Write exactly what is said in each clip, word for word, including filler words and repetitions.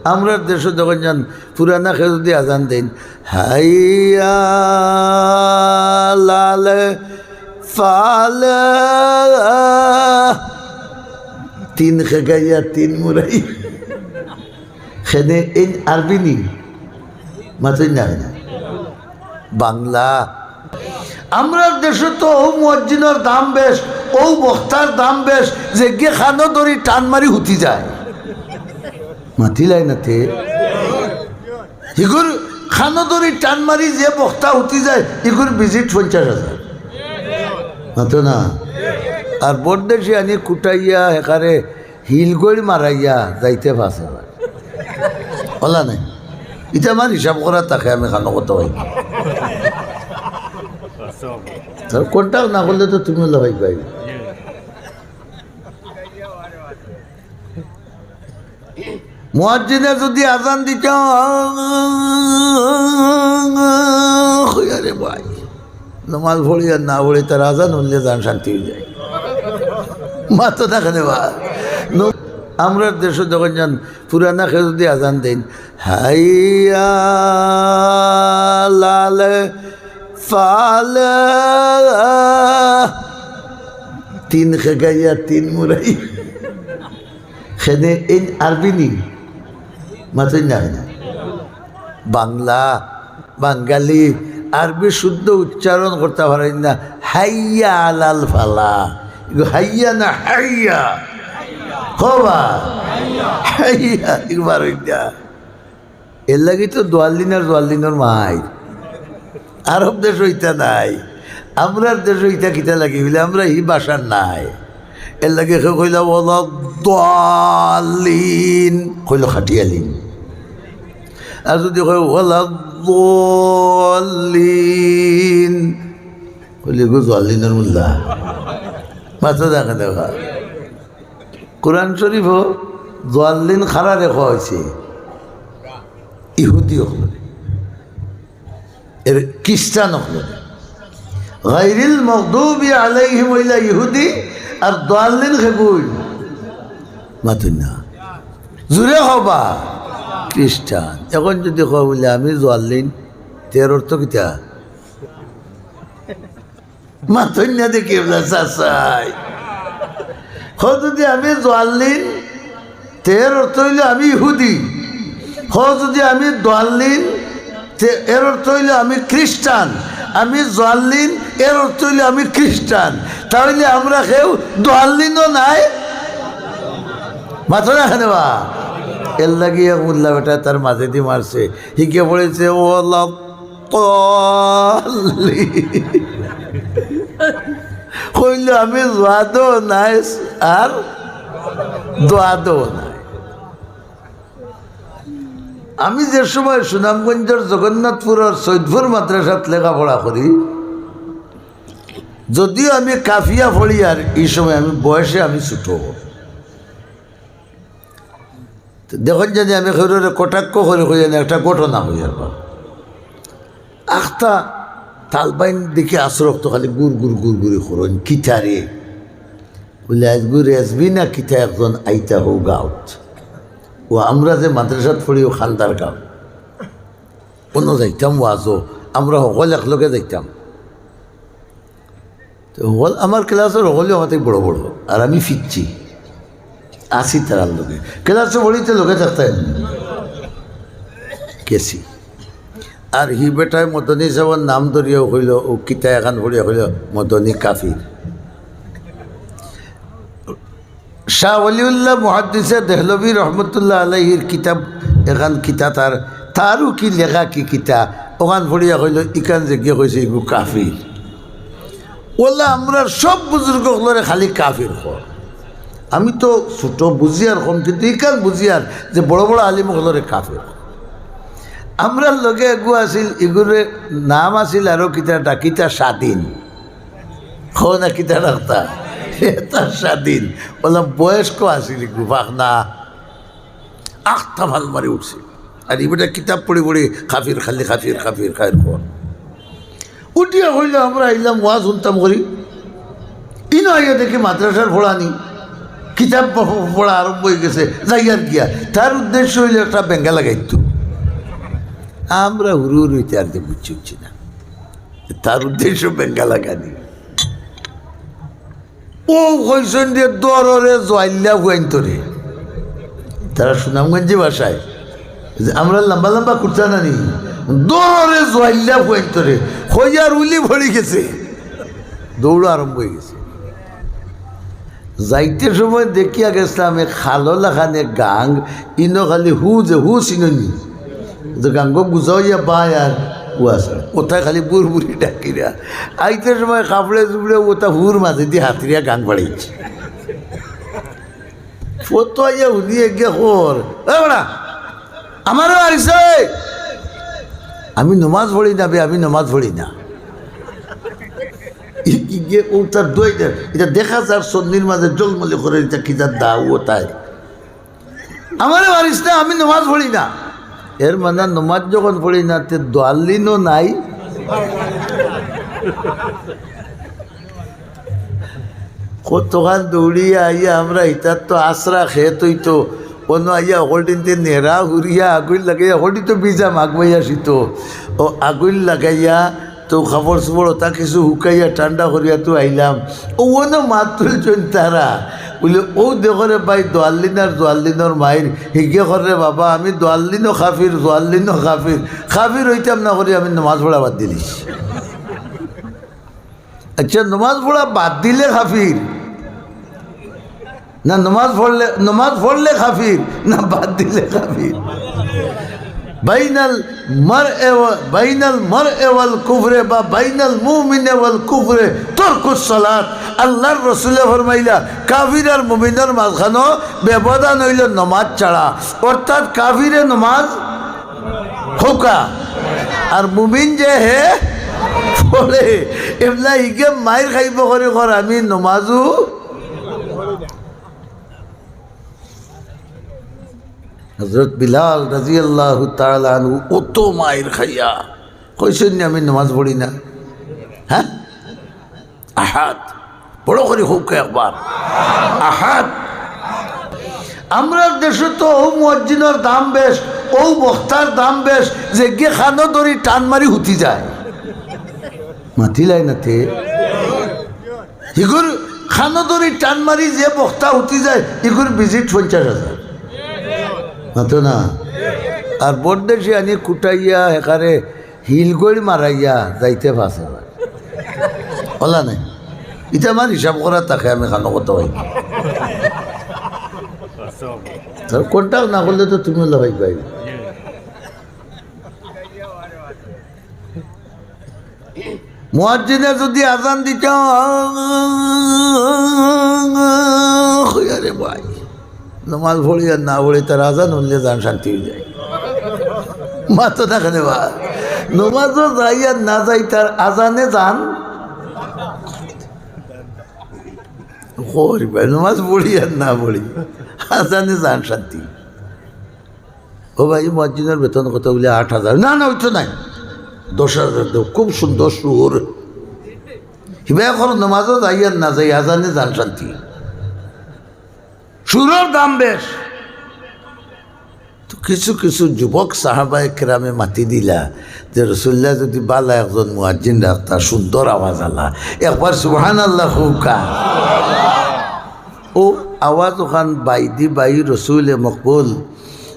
আমরার দেশো যখন যান, পুরানা কেউ যুদি আজান দেইন, "হাইয়া আলাল ফালাহ", তিন খেকাইয়া, তিন মুরাই, খেনে এই আরবি নি, মাতইন না, বাংলা। আমরার দেশো তো অউ মুয়াজ্জিনর দাম বেশ, অউ বক্তার দাম বেশ, যেগিয়ে কানো ধরি টান মারি হুতি যায়। মাতিলাই না তে। ইগুর কানো ধরি টান মারি যে বক্তা হুতি যায়, ইগুর visit পঞ্চাশ হাজার। মাতো না। আর বড়দেশি আনি কুটাইয়া হেকারে হিলগড়ি মারাইয়া যাইতে পাঁচ হাজার। অলা নাই। ইটা আমার হিসাব করা থাকে, আমি কানো কথা অই। তার contact না করলে তো তুমি অলা ভাই ভাই। মুয়াজ্জিনে যুদি আজান দিত, আরে ভাই, নমাজ পড়ি আর না পড়ি, তার আজান হুনলে জান শান্তি অই যায়। মাতো না কেনে বা? ন-, আমরার দেশো যখন যান, পুরানা কেউ যুদি আজান দেইন, "হাইয়া আলাল ফালাহ", তিন খেকাইয়া, তিন মুরাই, খেনে এই আরবি নি, মাতইন না, না। বাংলা, বাঙালি, আরবি শুদ্ধ উচ্চারণ করতা পারইন না। "হাইয়া আলাল ফালাহ", ইগু হাইয়া না, হাইয়া। কও বা, হাইয়া, ইগু পারইন না। এরলাগি তো দোয়াল্লিন আর জোয়াল্লিনর মাইর। আরব দেশো ইতা নাই, আমরার দেশো ইতা কিতা লাগি অইলে আমরা ই ভাষার নাই। এরলাগি কেউ কইলা "ওয়ালাদ দাল্লিন", কইলো খাটিয়ালিন। আর যুদি কয় "ওয়ালাদ দাল্লিন", কইলে "গো জোয়াল্লিনর মোল্লা, মাতো না কেনে বা?" কোরআন শরীফো জোয়াল্লিন কারারে কওয়া অইছে? ইহুদি অকলরে, এর খ্রিস্টান অকলরে। গায়রিল মাগদুবি আলাইহিম অইলা ইহুদি, আর দোয়াল্লিন খেগুইন? মাতইন না। জুরে কও বা, খ্রিস্টান। এখন যুদি কও বুলে আমি জোয়াল্লিন, তে এর অর্থ কিতা? মাতইন না দেখি এবলা চাচাই। কও যুদি আমি জোয়াল্লিন, তে এর অর্থ অইলো আমি ইহুদি। কও যুদি আমি দোয়াল্লিন, তে এর অর্থ অইলো আমি খ্রিস্টান। আমি জোয়াল্লিন, এর অর্থ অইলো আমি খ্রিস্টান। তা অইলে আমরা কেউ দোয়াল্লিনও নায়। মাতো না কেনে বা? এরলাগি এক মোল্লা বেটা তার মাঝেদি মারছে, হিকে পড়ছে "ওয়ালাদ দাল্লিন", কইলো আমি জোয়াদও নাই আর দোয়াদও নাই। আমি যে সময় সুনামগঞ্জর জগন্নাথপুরর সৈদপুর মাদ্রাসাত লেখাপড়া করি, যদিও আমি কাফিয়া পড়ি, আর ই সময় আমি বয়সে আমি ছোট। তো দেখইন, যদি আমি কেউরে কটাক্ষ করি, কই যেন একটা ঘটনা কই আর বা। আখতা তালবাইন দেখি আছরক তো খালি গুড় গুড় গুড় গুড়ি করইন, কিতারে? বুলে, "আইজগু রেজবি না কিতা একজন আইতা হউ গাঁওত।" ও আমরা যে মাদ্রাসাত পড়ি, ও খান্দার গাঁও। অনো যাইতাম ওয়াজো, আমরা হকল একলগে যাইতাম। তো হকল, আমার ক্লাসর হকলে আমার থাকি বড় বড়, আর আমি ফিরছি, আছি তারার লগে। ক্লাসো পড়িতে লগে থাকতাম, গেছি। আর হি বেটায় মদনী সাবর নাম ধরিয়াউ কইলো, ও কিতা এখান পড়িয়া কইলো, "মদনী কাফির।" শাহ ওয়ালিউল্লাহ মুহাদ্দিসে দেহলভী রহমতুল্লাহ আলাইহির কিতাব, এখান কিতা তার, তারও কি লেখা কি কিতা, ওখান পড়িয়া কইলো, ইখান যেগিয়ে কইছে, "ইগু কাফির।" ওলা আমরার সব বুজুর্গ অকলরে খালি কাফির কয়। আমি তো ছোট, বুঝিয়ার কম, কিন্তু ইখান বুঝিয়ার যে বড় বড় আলিম অকলরে কাফির কয়। আমরার লগে এগু আছিল, ইগুরে নাম আছিল আরো কিতা, ডাকিতা স্বাধীন। কও না কিতা ডাকতা? এটা স্বাধীন। ওলা বয়স্ক আছিল ইগু, ফাকনা। আখতা ফাল মারি উঠছে। আর ই বেটা কিতাব পড়ি পড়ি কাফির, খালি কাফির, কাফির, কাফির কর। উঠিয়া কইলো, "আমরা আইলাম ওয়াজ হুনতাম করি, ইনো আইয়া দেখি মাদ্রাসার পড়ানি, কিতাব প-, পড়া আরম্ভ অই গেছে, যাইয়ার গিয়া। তার উদ্দেশ্য অইলো একটা বেঙ্গা লাগাইতো। আমরা হুরু হুরু ইতে আর যে বুঝছি, বুঝছি না। তার উদ্দেশ্য বেঙ্গা লাগানি। ও কইছইন যে, "দররে জোয়াইল্লা ফুয়াইন্তরে।" তারা সুনামগঞ্জি ভাষায়, যে আমরা লম্বা লম্বা কুর্তা নানি, "দররে জোয়াইল্লা ফুয়াইন্তরে।" কইয়ার উলি পড়ি গেছে, দৌড় আরম্ভ অই গেছে। যাইতে সময় দেখিয়া গেছলাম এক খালো লাখান এক গাং, ইনো খালি হু যে হু চিননি। তো গাঙ্গো বুঝাও ইয়া বায় আর ও আছে। ওটায় খালি বুড়বুড়ি ডাকিরা। আইতে সময় কাপড়ে চুপড়ে ওটা হুর মাঝে দিয়ে হাতরিয়া গাং বাড়াইছে। ফতো আইয়া হুনি এগিয়ে খর, "এ বেটা, আমারে মারিছে।" "আমি নমাজ পড়ি না বে, আমি নমাজ পড়ি না।" ই-, ইগে ও তার দোয়াই দেয়। এটা দেখা যার সন্নির মাঝে জলমলে করে, এটা কি যার দা ও তাই। "আমারে মারিস না, আমি নমাজ পড়ি না।" এর মানে নমাজ যখন পড়ি না, তে দোয়াল্লিনও নাই। কতখান দৌড়িয়া আইয়া আমরা ইতার তো আশ্রা খেত অইতো, অনো আইয়া হকলটিনতে নেড়া হুরিয়া আগুইল লাগাইয়া, হকলটি তো ভিজা মাগ বইয়া শীত, ও আগুইল লাগাইয়া তো কাপড় চোপড় ওটা কিছু হুকাইয়া ঠান্ডা করিয়া তো আইলাম। ও অনো মাত তুলছইন তারা, বুলে, "ও দেখো রে ভাই, দোয়াল্লিন আর জোয়াল্লিনর মাইর।" হিগে কর রে বাবা, "আমি দোয়াল্লিনও কাফির, জোয়াল্লিনও কাফির, কাফির অইতাম না করি আমি নমাজ পড়া বাদ দিলিছি।" আচ্ছা, নমাজ পড়া বাদ দিলে কাফির না নমাজ পড়লে, নমাজ পড়লে কাফির না বাদ দিলে কাফির? বাইনাল মারএ ওয়া, বাইনাল মারএ ওয়াল কুফরে বা বাইনাল মুমিনে ওয়াল কুফরে তরকুস সালাত। আল্লাহর রসুলে ফরমাইলা, কাফির আর মুমিনর মাঝখানো ব্যবধান অইলো নমাজ ছাড়া, অর্থাৎ কাফিরে নমাজ হউকা। আর মুমিন যে হে পড়ে, এবলা ইগে মাইর খাইব করি কর, আমি নমাজও। হযরত বিলাল রাদিয়াল্লাহু তাআলা আনহু অত মাইর খাইয়া কইছইন নি, "আমি নমাজ পড়ি না।" হ্যাঁ? আহাদ। বড় করি হউকা একবার। আহাদ। আমরার দেশো তো অউ মুয়াজ্জিনর দাম বেশ, অউ বক্তার দাম বেশ, যেগিয়ে কানো ধরি টান মারি হুতি যায়। মাতিলাই না তে। ইগুর কানো ধরি টান মারি যে বক্তা হুতি যায়, ইগুর visit পঞ্চাশ হাজার। মাতো না। আর বড়দেশি আনি কুটাইয়া হেকারে হিলগড়ি মারাইয়া যাইতে পাঁচ হাজার। অলা নাই। ইটা আমার হিসাব করা থাকে, আমি কানো কথা অই। তার contact না করলে তো তুমি অলা ভাই ভাই। মুয়াজ্জিনে যদি আজান দিত, আরে ভাই, নমাজ পড়ি আর না পড়ি, তার আজান হুনলে জান শান্তি অই যায়। মাতো না কেনে বা? নমাজও যাই আর না যাই, তার আজানে জান। করি ভাই, নমাজ পড়ি আর না পড়ি, আজানে জান শান্তি। "ও ভাই, মুয়াজ্জিনর বেতন কত?" বলে, "আট হাজার।" "না, না, অইতো নায়, দশ হাজার দেও, খুব সুন্দর সুর।" হিবা এখন নমাজও যাই আর না যাই, আজানে জান শান্তি। সুরর দাম বেশ। তো কিছু কিছু যুবক সাহাবায়ে কেরামে মাতি দিলা যে রসুল্লাহ যদি বালা একজন মুয়াজ্জিন রাখতা, সুন্দর আওয়াজ আলা, একবার সুবহানাল্লাহ কউক্কা। ও আওয়াজ ওখান বাইদি বাই রসুলে মকবুল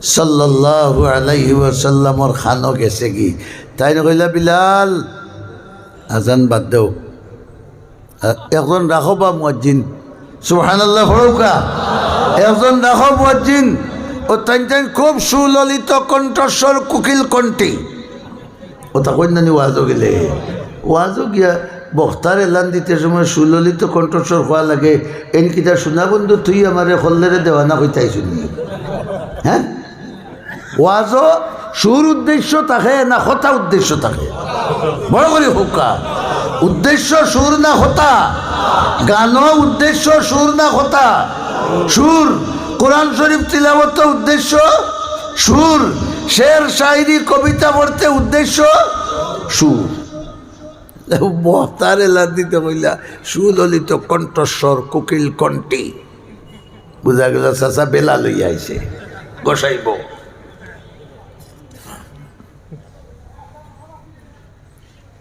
সাল্লাল্লাহু আলাইহি ওয়াসাল্লামর কানো গেছেগি। তাইন কইলা, "বিলাল, আজান বাদ দেও।" আ, একজন রাখো বা মুয়াজ্জিন। সুবহানাল্লাহ পড়উক্কা। একজন রাখো মুয়াজ্জিন। ও তাইন তাইন খুব সুললিত কণ্ঠস্বর, কুকিল কণ্ঠী। ও তা কইন নানি ওয়াজও গেলে। ওয়াজও গিয়া বক্তার এলান দিতে সময় সুললিত কণ্ঠস্বর কওয়া লাগে। এন কিতা শোনা বন্ধু, তুই আমারে কল্লেরে দেওয়ানা কইতাই শুনি। হ্যাঁ? ওয়াজও সুর উদ্দেশ্য থাকে না কথা উদ্দেশ্য থাকে? বড় করি কউক্কা। উদ্দেশ্য সুর না কথা? গানও উদ্দেশ্য সুর না কথা? সুর। কোরআন শরীফ তিলাওয়াত উদ্দেশ্য সুর। শের শায়রি কবিতা পড়তে উদ্দেশ্য সুর। বক্তার এলান দিতে কইলা সুললিত কণ্ঠস্বর, কুকিল কণ্ঠী। বুঝা গেল চাচা বেলা লইয়া আইছে, গোসাইব।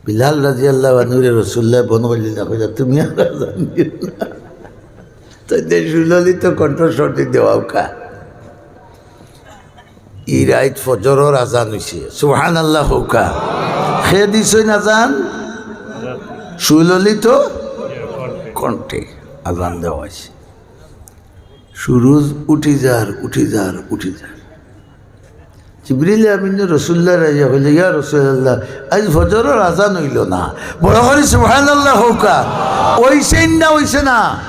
বিলাল রাদিয়াল্লাহু আনহুরে রাসূলুল্লাহ ফোন করলা, কইলা, "তুমি আর আজান দিও না।" তাইন সুললিত কণ্ঠস্বর দি দেওয়াউক্কা। ই রাইত ফজরর আজান অইছে, সুবহানাল্লাহ কউক্কা। কে দিছইন আজান? সুললিত কণ্ঠে আজান দেওয়া অইছে। সুরুজ উঠি যার, উঠি যার, উঠি যার। জিবরিল আমিনে রাসূলুল্লাহরে আইয়া কইলা, "ইয়া রাসূলুল্লাহ, আইজ ফজরর আজান অইলো না।" বড় করি সুবহানাল্লাহ কউক্কা। অইছে না অইছে না?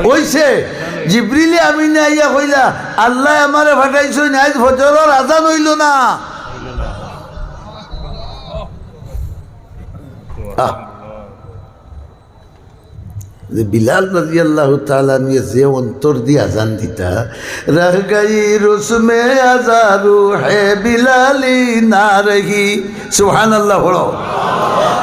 অইছে। জিবরিল আমিনে আইয়া কইলা, "আল্লায় আমারে পাঠাইছইন, আইজ ফজরর আজান অইলো না।" আহ। যে বিলাল রাদিয়াল্লাহু তাআলা আনহুয়ে যে অন্তর দি আজান দিতা, "রহ গয়ী রুসমে আজা রুহে বিলালি না রহি।" সুবহানাল্লাহ পড়ো।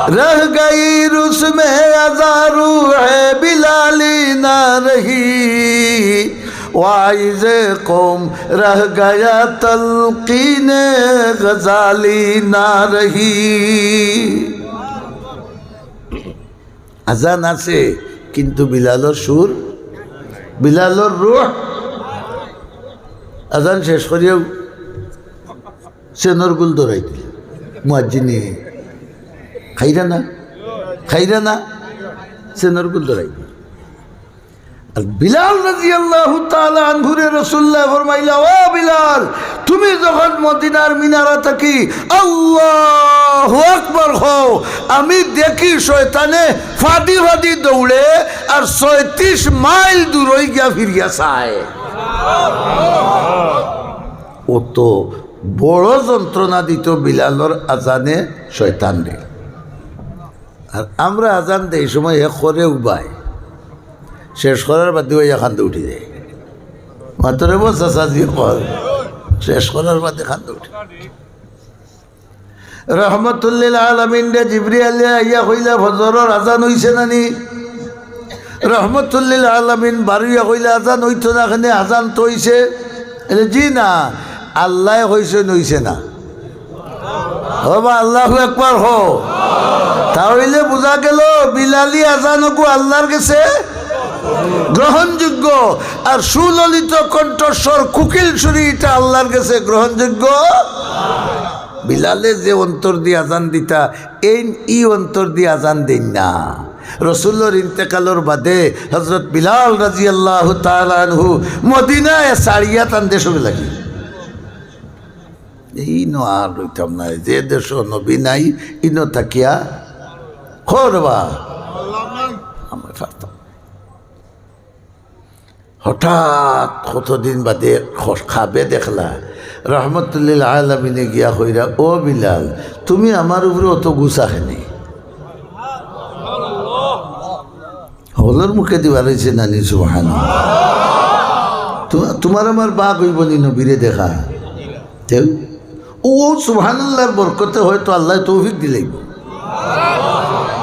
"রহ গয়ী রুসমে আজা রুহে বিলালি না রহি, ওয়াইজে কওম রহ গয়া তলকিনে গজালি না রহি।" আজান আছে, কিন্তু বিলালর সুর, বিলালর রুহ। আজান শেষ করিয়াউ সেনর গুল ধরাই দিল মুয়াজ্জিনে। খাইরা না? খাইরা না? সেনর গুল ধরাই দিল। আর বিলাল রাদিয়াল্লাহু তাআলা আনহুরে রাসূলুল্লাহ ফরমাইলা, "ও বিলাল, তুমি যখন মদিনার মিনারা থাকি আল্লাহু আকবার কও, আমি দেখি শয়তানে ফাদি ফাদি দৌড়ে আর ছয়ত্রিশ মাইল দূরই গিয়া ফিরিয়া চায়।" অত বড় যন্ত্রণা দিত বিলালর আজানে শয়তানরে। আর আমরা আজান দেই সময় হে করে উবায়, শেষ করার বাদে ওই কান্দে উঠি যায়। মাতরে বো চাচাজি কর, শেষ করার বাদে কান্দে উঠি। রহমতুল্লিল আলামিনরে জিবরিলে আইয়া কইলা, "ফজরর আজান অইছে না নি?" রহমতুল্লিল আলামিন বারইয়া কইলা, "আজান অইতো না কেনে, আজান তো অইছে।" এলে, "জি না, আল্লায় কইছইন অইছে না।" ও বা, আল্লাহু আকবার কও। তা অইলে বুঝা গেল বিলালি আজান অগু আল্লাহর গেছে গ্রহণযোগ্য, আর সুললিত কণ্ঠস্বর কুকিল সুরি ইটা আল্লাহর গেছে গ্রহণযোগ্য। বিলালে যে অন্তর দি আজান দিতা, এইন ই অন্তর দি আজান দেইন না। রসুলর ইন্তেকালর বাদে হযরত বিলাল রাদিয়াল্লাহু তাআলা আনহু মদিনায় ছাড়িয়া তান দেশো লাগি। ইনো আর রইতাম নায়, যে দেশো নবী নাই, ইনো থাকিয়া করবা। আমরা পারতাম। হঠাৎ কতদিন বাদে খ-, খাবে দেখলা, রহমতুল্লিল আলামিনে গিয়া কইরা, "ও বিলাল, তুমি আমার উপরে অত গুসা কেনে?" হকলর মুখে দিবার অইছে নানি, সুবহানাল্লাহ। তু-, তুমার আমার বাক অইবো নি নবীরে দেখা? তেউ ও সুবহানাল্লাহর বরকতে হয়তো আল্লায় তৌফিক দিলাইবো।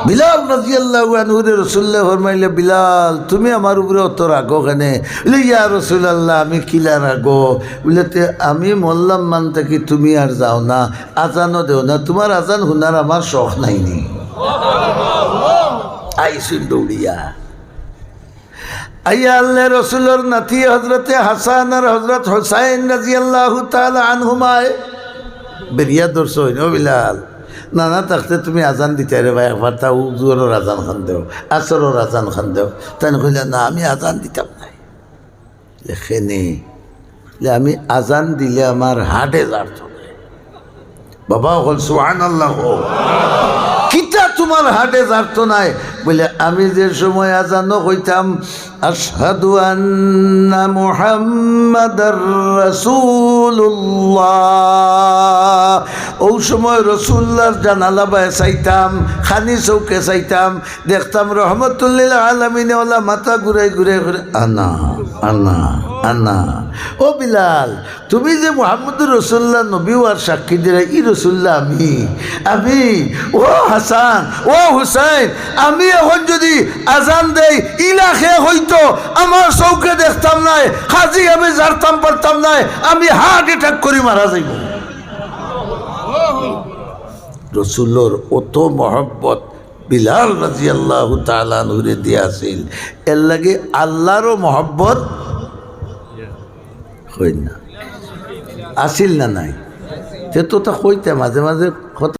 বিলাল রাদিয়াল্লাহু আনহুরে রাসূলুল্লায় ফরমাইলা, "বিলাল, তুমি আমার উপরে অত রাগো কেনে?" বলে, "ইয়া রাসূলুল্লাহ, আমি কিলা রাগো?" বলে, "তে আমি মরলাম মান থাকি তুমি আর যাও না, আজানও দেও না, তুমার আজান হুনার আমার শখ নাই নি?" আইছইন দৌড়িয়া। আইয়া আল্লার রসুলর নাতি হজরতে হাসান আর হজরত হুসাইন রাদিয়াল্লাহু তাআলা আনহুমায় বেড়িয়া ধরছইন, "ও বিলাল, নানা থাকতে তুমি আজান দিতায় রে বা, একবার তা জোহরর আজান খান দেও, আসরর আজান খান দেও।" তাইন কইলা, "না, আমি আজান দিতাম নায়।" লেখেনি যে আমি আজান দিলে আমার হার্টে জারতো নায়। বাবা অকল সুবহানাল্লাহ কও। কিতা তুমার হার্টে জারতো নায়? বলে, "আমি যে সময় আজানো কইতাম, আশহাদু আন্না মুহাম্মাদার রাসূলুল্লাহ, অউ সময় রসুল্লার জানালা বায় চাইতাম, খানি চউখে চাইতাম, দেখতাম রহমতুল্লিল আলামিনে ওলা মাথা ঘুরাই ঘুরাই করে, "আনা, আনা, আনা।" ও বিলাল, তুমি যে মুহাম্মদুর রসুল্লাহ নবী অওয়ার সাক্ষী দিরায়, ই রসুল্লাহ আমি, আমি। ও হাসান, ও হুসাইন, আমি এখন যদি আজান দেই, ইলা কে কইতো, আমার চউখে দেখতাম নায়, কাজি আমি জারতাম পারতাম নায়, আমি হার্ট অ্যাটাক করি মারা যাইমু। রসুলর অত মহব্বত বিলাল রাদিয়াল্লাহু তাআলা আনহুরে দিয়া আছিল, এরলাগি আল্লারও মহব্বত অয় না, আছিল না নাই? তে তো তা কইতে মাঝে মাঝে কথা